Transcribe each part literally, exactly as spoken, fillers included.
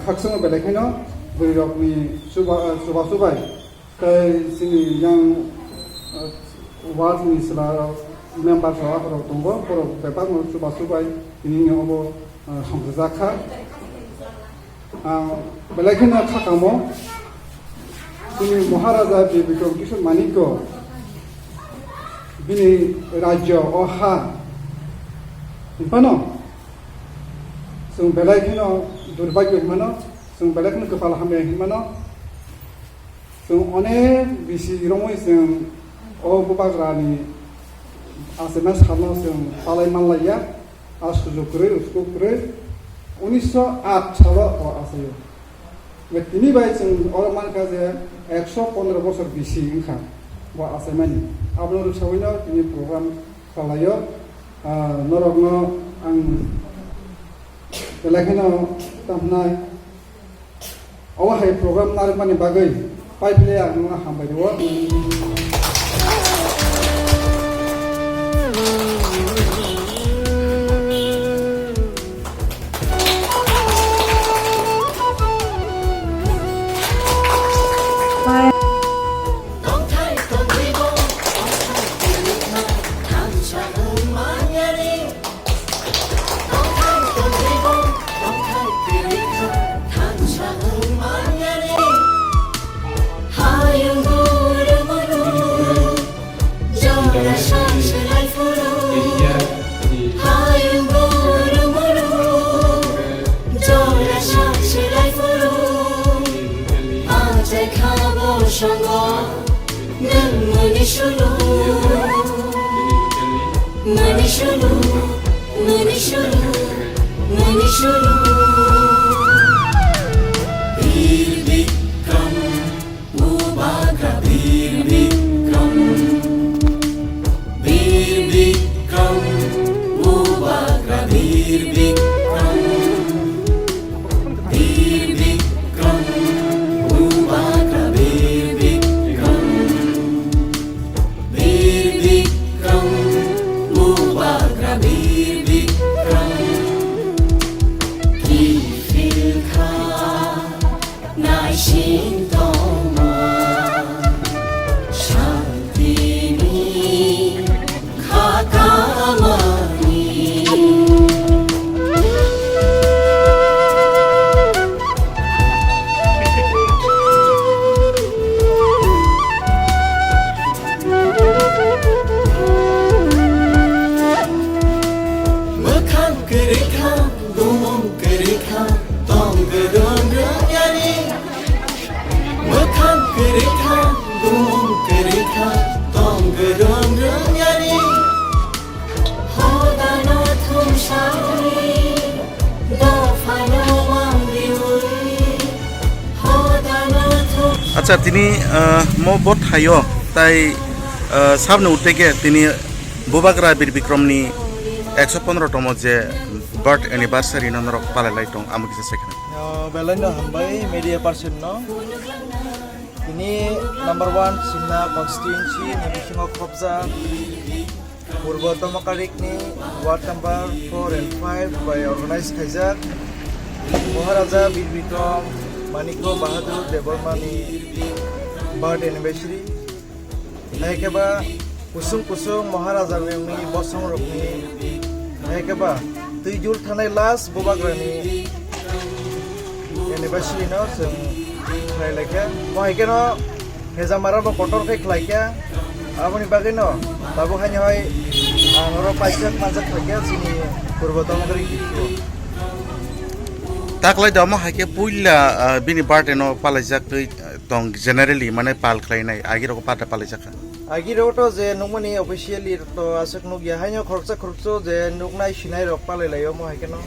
Khakchangma belai kheno bwrwirokni chuba-, chubachu bai tei chini yang, uh, ward ni chwla member rok, aphuru rok tongo, borok bebakno chubachu bai tini obo, uh, hamjajak kha. Ang belai kheno kha kamo, chini Maharaja Bir Bikram Kishore Manikya bini rajyo o ha hinphano chwng belai kheno durbagyo hinmano, chwng belai kheno kwpal hamya hinmano. Chwng onek bisi romwi chwng o bubagrani achaima salno chwng palai manlaiya. A sujuk kwrwi, usuk kwrwi, unisho aat salo o achaio. Tini bai chwng oro mankha je ekso pondro bosor bisi wngkha bo achaimani. Abono rwchawino tini program khwlaio. Ah, norokno ang belai kheno tamo hwnai. Obo hai program narwkmani bagwi pai philai ang nokno hambai rwo. Nwng mani sulu, mani sulu, mani sulu, mani sulu. Bir Bikram, Bubagra Bir Bikram, Bir Bikram, Bubagra Bir Bikram. Bir Bikram, Bubagra Bir Bikram. Bir Bikram, Bubagra Bir Bikram. Kiphil kha naising tongma. Shantini Mwkhang kwrwi kha, bumung kwrwi kha, tong kwrwng rwng yani. Hodano thumsawi, dophano mangriwi, hodano thum- Acha, tini, ah, mo bo thaio, tai, ah, sabni uteke tini Bubagra Bir Bikramni ekso pondro tomo je birth anniversary no norok palai lai tong, amo kisa second. Ah, belai no hambai media person no. Tini number one Simna constituency ni bisingo khopjak Purbo Tomokarikni ward number four and five bai organize khaijak Maharaja Bir Bikram Manikya Bahadur Debbarmani birthday anniversary. Hai khe ba kusung kusung Maharaja ni bosong rokni, hai khe ba twijul thanai last Bubagrani anniversary no chwng khlai lai kha. Bo hai kheno Hejamara bo kotor khe khlai kha. Aboni bagwi no tabuk haino hai ang Oro paijak manjak khaikhe chini purbo Tomakari district-o. Taklai da omo hai khe puila, ah, bini birthday no palaijak twi, ah, tong generally mane pal khlainai agi rok birthday palaijak kha. Agi rok to je nukmani officially to aswk nukya haino khoroksa khoroksa je nuknai sinai rok palai lai omo hai kheno.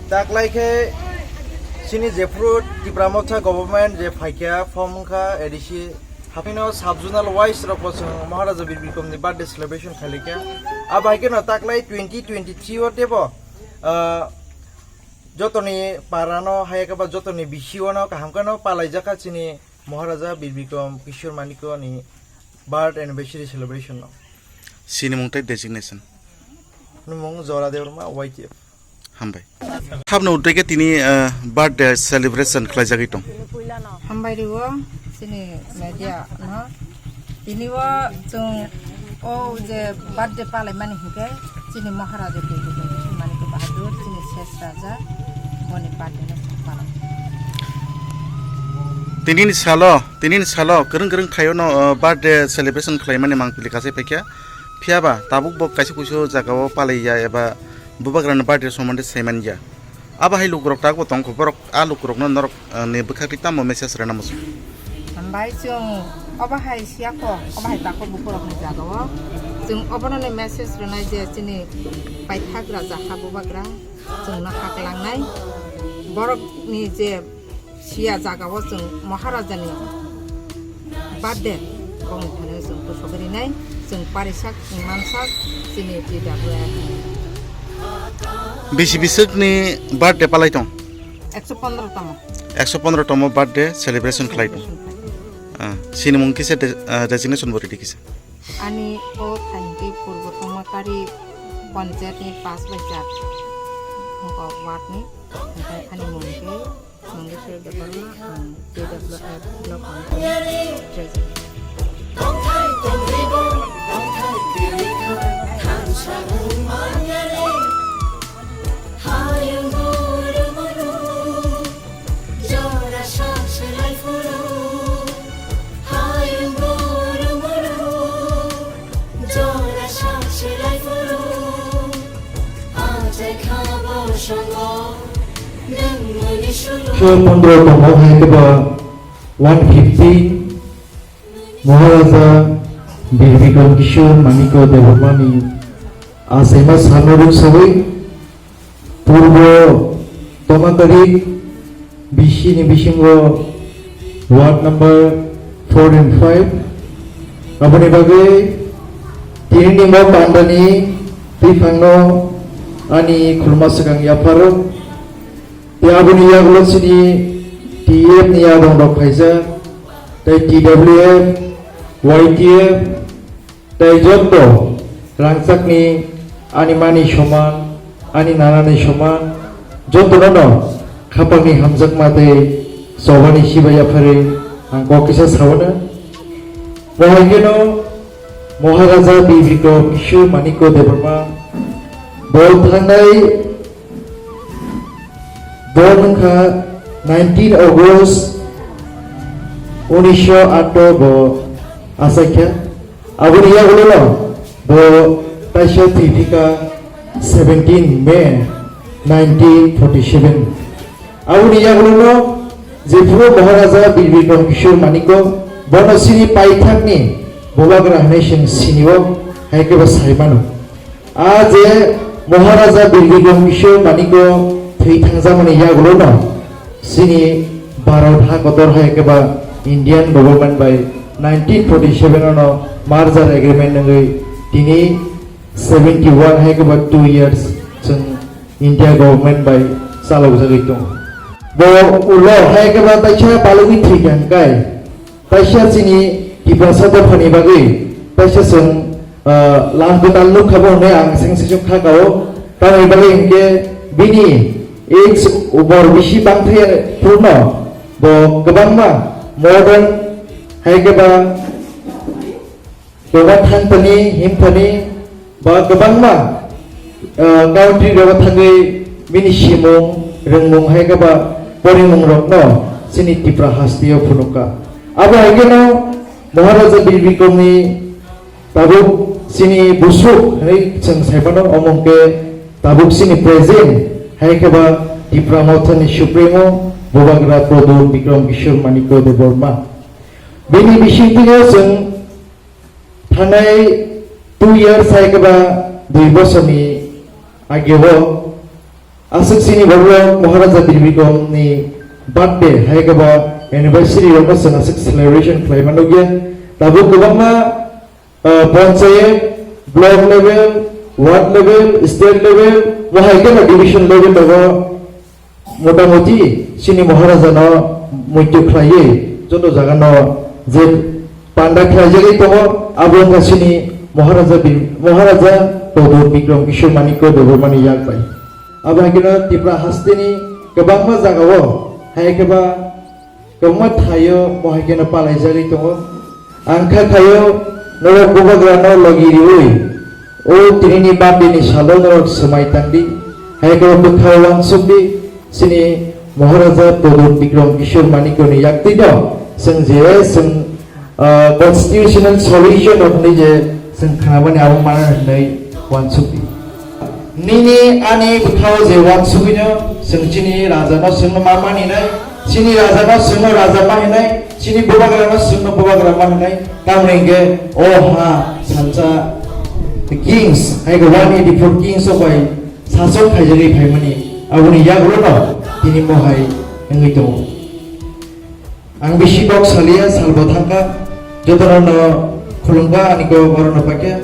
Taklai khe chini jephru Tipra Motha government je phaikha form wngkha A D C Haphino sub-zonal wise rok bo chwng Maharaja Bir Bikramni birthday celebration khailai kha. Abo hai kheno taklai twenty twenty-three o teibo, ah, jotoni parano hai khe ba jotoni bisio no kaham kheno palaijak kha chini Maharaja Bir Bikram Kishore Manikya ni birth anniversary celebration no. Sinimung tei designation. Nwng Jora Debbarma, Y T F. Hambai. Thabno utai khe tini, eh, birthday celebration khlaijagwi tong. Hambai rio, chini media no. Tini o chwng o je birthday palaimani hinkhe chini Maharaja Birgidom Kishore Manikya Bahadur, chini ses raja, boni birthday no chwng palai. Tinini salo, tinini salo kwrwng kwrwng thaio no, eh, birthday celebration khlaimani mangpili kasai phaikha. Phiya ba, tabuk bo kaisa kuisu jagao palaiya eba bubagrani birthday somondi saimanya. Abo hai lukurok tabuk tongkho, borok a lukurokno norok, eh, ni bwkhak twi tamo message rwna muchung? Hambai chwng obo hai siyakho, obo hai takho bukurokni jagao. Chwng obono ni message rwnai je chini paithak raja ha bubagra chwngno haklangnai. Borokni je Siya jagao chwng Maharajani birthday bongni thani chwng kusugwi rinai, chwng parisak, chwng mansak, chini T W F. Bisi biswkni birthday palai tong? Ekso pondro tamo. Ekso pondro tamo birthday celebration khlai tong. Celebration khlai. Ah, sinimung kisa de-, ah, designation bo ready kisa. Ani o thainti purbo Tomakari panchayat ni pas bai char. Hwnkha ward ni, hwnkha ani mung khe Mangeswar Debbarma, ang T W F Block Committee Treasurer. Khe pondro tongo hai khe ba one fifty Maharaja Bir Bikram Kishore Manikya Debbarmani achaima salno rwksawi Purbo Tomakari B C ni bisingo ward number four and five. Aboni bagwi tinini mo pandani twiphangno ani khuluma swkang yapharo. Tei aboni yagulo chini T F ni yadong rok phaijak, tei T W F, Y T F, tei joto rangchakni ani mani soman, ani nanani soman, jotono no khapangni hamjakma tei chobani sibai yapharwi ang kok kisa saono. Bo hai kheno Maharaja Bir Bikram Kishore Manikya Debbarma bo thangnai, bo wngkha nineteen August unisho ato bo achaikha. Aboni yagulono bo taisa thwiphika seventeen May nineteen forty seven. Aboni yagulono jephuru Maharaja Bir Bikram Kishore Manikya bono chini paithakni bubagra hwnwi chwng sinio, hai khe bo sai mano. A je Maharaja Bir Bikram Kishore Manikya thwi thangjakmani yagulono chini Bharat ha kotor hai khe ba Indian government bai nineteen forty seven ono merger agreement wngwi tini seventy one hai khe ba two years chwng India government bai chalokjagwi tongo. Bo ulo hai khe ba taisa balugwi thwikha hwnkhe, taisa chini Tiprasa dophani bagwi taisa chwng, ah, lam kwtal nukha bo hwnwi ang seng seng kha kao. Tamoni bagwi hwnkhe bini age umor bisi bangthai phurno bo kwbangma modern hai khe ba Doga thangthani, himthani, ba kwbangma, ah, country rogo thangwi bini simung, rwngmung hai khe ba porimung rokno chini Tipra hasteo phunukha. Abo hai kheno Maharaja Bir Bikramni tabuk Chini busuk hinwi chwng sai mano, omo hwnkhe tabuk chini present, hai khe ba Tipra Mothani Supremo Bubagra Pradyot Bikram Kishore Manikya Debbarma. Bini bisingtwi chwng thanai two years hai khe ba dui bosorni ageo aswk chini borok Maharaja Bir Bikramni birthday hai khe ba anniversary rokno chwng aswk celebration khlai mano khe tabuk kwbangma ah, panchayat, block level, ward level, state level, wahai kheno division level rogo motamoti chini Maharaja no muitu khlaiwi joto jaga no je panda khlaijagwi tongo, abo wngkha chini Maharaja Bi-, Maharaja Pradyot Bikram Kishore Manikya Debbarmani yak bai. Abo hai kheno Tripura hasteni kwbangma jagao hai khe ba Kwbangma thaio bo hai kheno palaijagwi tongo. Ang kha khaio norok bubagrano logi riwi o tinini birthday ni salo norok swmai tangdi. Hai kheno bwkhao uansukdi chini Maharaja Pradyot Bikram Kishore Manikyani yaktwino chwng je chwng, ah, constitutional solution rok hinwi je chwng khnamani abo mana hinwi uansukdi. Nini ani bwkhao je uansugwino chwng chini rajano chwngno ma maninai, chini rajano chwngno raja ma hinai, chini bubagrano chwngno bubagra ma hinai, tamoni hwnkhe o ha sansa the kings, hai khe one eighty four kings o bai sasok khaijagwi phaimani, aboni yagulono tini mohai wngwi tongo. Ang bisi kok salia, salbo thangkha, jotono no khulumkha, ani kok orono paikha.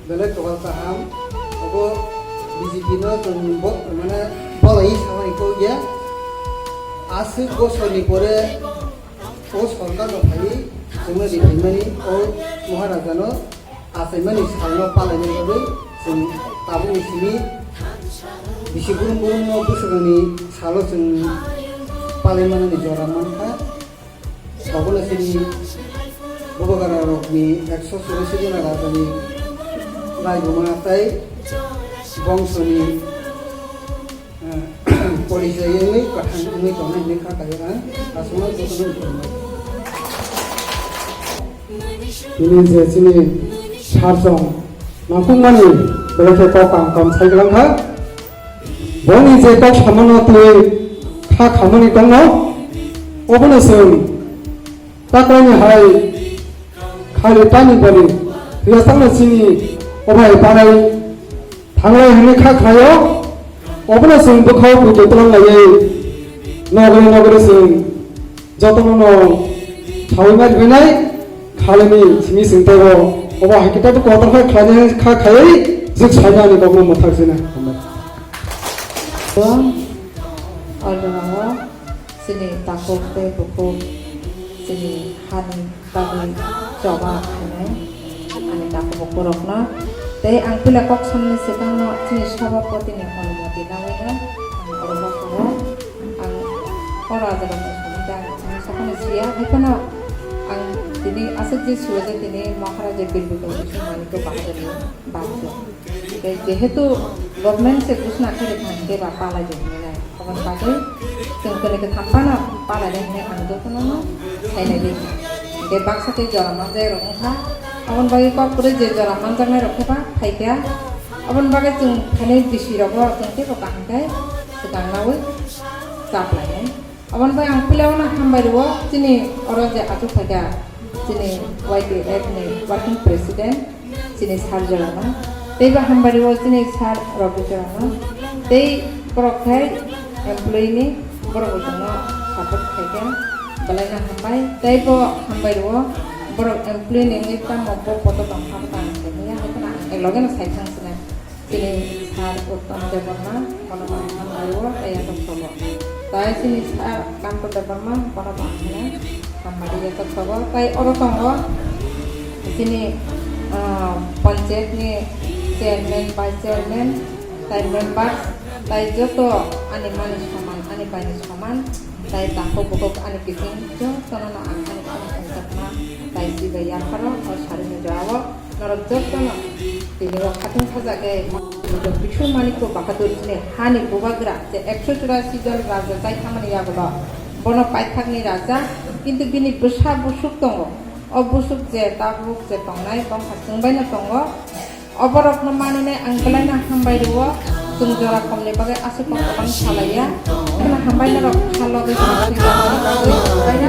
Belai kwbang kaham. Obo B J P no chwng bo-, mane bolai samani kok ya. Aswk bosorni pore o sorkar rok phaiwi chwngno riphaimani o Maharaja no achaimani salno palaina bagwi chwng tabukni simi bisi burum burumno bwswkni salo chwng palaimanani jora mankha. Obono chini bubagra rokni ekso churashi jona rajani raibuma tei bongsoni, eh, porichoi wngwi kwthang wngwi tongnai hinwi kha kaiwi ang aswkno jotono wngwi tongo. Tini je chini sarjong nangkukmani belai khe kok kaham kaham sai gwlangkha. Boni je kok samano twi kha khamani tongno, obono chwng taklaini hai khali tani boni rwchapna chini obai panai thanglai hwnwi kha khlaio. Obono chwng bwkhao bujo twlang laiwi nogri nogri chwng jotono no sawi mari rinai khalini simi chwng teibo obo hai khe tabuk kotor khai khlainai kha khaiwi jwk sainani kokno mwthak sinai. Bo o jagao chini takhuk tei bukhuk chini hani bagwi choba khainai ani takhuk bukhuk rokno. Tei ang puila kok samani swkangno chini sabhapati ni onumoti nangwi no ang oro bosongo. Ang o raja rokno samani da ang sakani siya, hai phano ang tini aswk je suya je tini Maharaja Bir Bikram Kishore Manikya Bahadur ni bagwi. Tei jehetu government se ghosna khe rwkha hwnkhe ba palai de hinwi nai. Aboni bagwi chwng kwnwi kwtham phano palai de hinwi ang jotono no sainai di. Hwnkhe baksa tei jora manjak rok wngkha. Aboni bagwi kok kwrwi je jora manjaknai rok khe ba phaikha. Aboni bagwi chwng phainai bisi rogo chwng teibo kaham khe swkang naui chaplainai. Aboni bai ang puila uano hambai rwo chini oro je achuk phaikha chini Y T F ni working president chini sir jorano, tei bo hambai rwo chini sir Ravi jorano, tei borok khai employee ni borok bo chwngno support khaikha, belai no hambai, tei bo hambai rwo borok employee ni wngwi tamo bo poto tongkha bo tang khe hwnwi ang ekloge no sai thang sinai. Chini sir Uttam Debbarma, bono bo ang hambai o, tei yathok sobo. Tai chini sir Kanto Debbarma, bono bo ang hino hambai yathok sobo. Tai oro tongo chini, ah, panchayat ni chairman, vice chairman, tai members, tai joto ani mani soman, ani bai ni soman. Tai takhuk bukhuk ani kiching jotono no ang ani thani thangjakma tai si bai yapharo o sari ni jora o norok jotono tini o khatung sajagwi Bikram Manikya Bahadur chini hani bubagra je ekso churasi jon raja chai thangmani yagulo bono paithakni raja, kintu bini bwsa busuk tongo. O busuk je tabuk je tongnai bongkha chwng baino tongo. Oborokno manwinai ang belaino hambai rwo. Chwng jora komni bagwi aswk kok kwbang salaiya. Kheno hambai norok kha logwi kha swikang bagwi baino